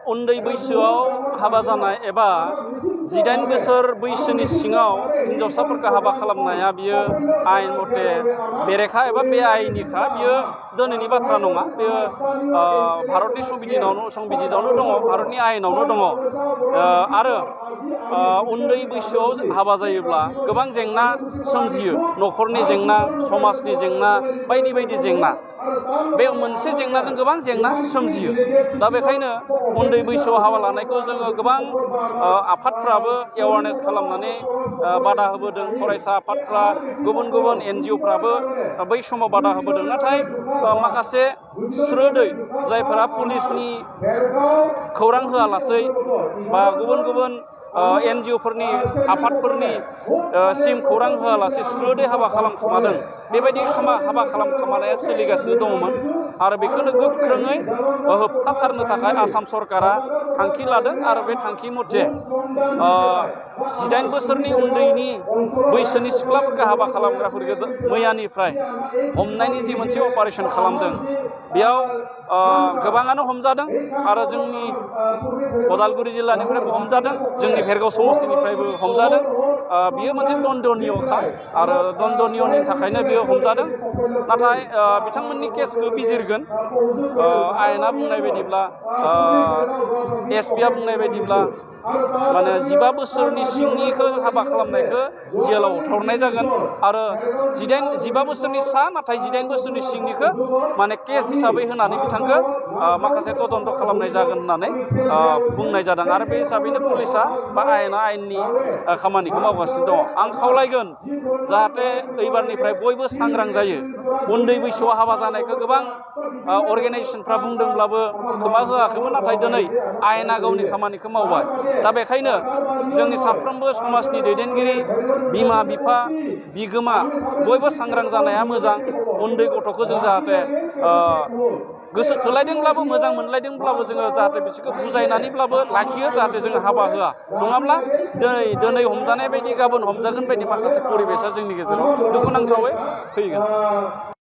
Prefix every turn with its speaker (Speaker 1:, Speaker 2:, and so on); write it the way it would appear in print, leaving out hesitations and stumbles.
Speaker 1: उन्दै बैसोआव हाबा जानाय एबा 18 बोसोर बैसोनि सिङाव हिनजावसाफोरखौ हाबा खालामनाया बियो आयेन मथे बेरेखा एबा बेआइनिखा। बियो दिनैनि बाथ्रा नङा, बेयो भारतनि संबिजितावनो दङ, भारतनि आयेनावनो दङ। आरो उन्दै बैसोआव हाबा जायोब्ला गोबां जेंना सोमजियो, न'खरनि जेंना, समाजनि जेंना, बायदि बायदि जेंना। बे मोनसे जेंनाजों गोबां जेंना सोमजियो। दा बेखायनो उन्दै बैसोआव हाबा लानायखौ जोङो गोबां आफादफ्राबो एवारनेस खालामनानै बादा होबोदों। फरायसा आफादफ्रा, गुबुन गुबुन NGOफ्राबो बै समाव बादा होबोदों। नाथाय माखासे स्रोदै जायफोरा पुलिसनि खौरां होआलासै बा गुबुन गुबुन NGOफोरनि आफादफोरनि सिम खौरां होआलासे स्रोदै हाबा खालामखोमादों, बेबायदि हाबा खालामखोमानाया सोलिगासिनो दङमोन। आरो बेखौनो गोख्रोङै होबथाथारनो थाखाय आसाम सरकारा थांखि लादों। आरो बे थांखि मथे 18 बोसोरनि उन्दैनि बैसोनि सिख्लाफोरखौ हाबा खालामग्राफोरखौ मैयानिफ्राय हमनायनि जि मोनसे अपारेसन खालामदों, बेयाव गोबाङानो हमजादों। आरो जोंनि उदालगुरि जिल्लानिफ्रायबो हमजादों, जोंनि भेरगाव समस्तिनिफ्रायबो हमजादों। बियो मोनसे दन्दनीयखा आरो दन्दनीयनि थाखायनो बियो हमजादों। नाथाय बिथांमोननि केसखौ बिजिरगोन। आयेना बुंनाय बायदिब्ला, SPआ बुंनाय बायदिब्ला माने 15 बोसोरनि सिंनिखौ हाबा खालामनायखौ जेलाव हरनाय जागोन। आरो 15 बोसोरनि सा नाथाय 18 बोसोरनि सिंनिखौ माने केस हिसाबै होनानै बिथांखौ माखासे तदन्त खालामनाय जागोन होननानै बुंनाय जादों। आरो बे हिसाबैनो पुलिसा बा आयेननि खामानिखौ मावगासिनो दङ। आं खावलायगोन जाहाथे एबारनिफ्राय बयबो सांग्रां जायो। उन्दै बैसोआव हाबा जानायखौ गोबां अर्गेनाइजेसनफ्रा बुंदोंब्लाबो खोमा होआखैमोन, नाथाय दिनै आयेना गावनि खामानिखौ मावबाय। दा बेखायनो जोंनि साफ्रोमबो समाजनि दैदेनगिरि, बिमा बिफा, बिगोमा बयबो सांग्रां जानाया मोजां। उन्दै गथ'खौ जों जाहाथे गोसो थोलायदोंब्लाबो, मोजां मोनलायदोंब्लाबो जोङो जाहाथे बिसोरखौ बुजायनानैब्लाबो लाखियो, जाहाथे जोङो हाबा होआ। नङाब्ला दिनै हमजानाय बायदि गाबोन हमजागोन बायदि माखासे परिबेसा जोंनि गेजेराव दुखुनांथावै फैगोन।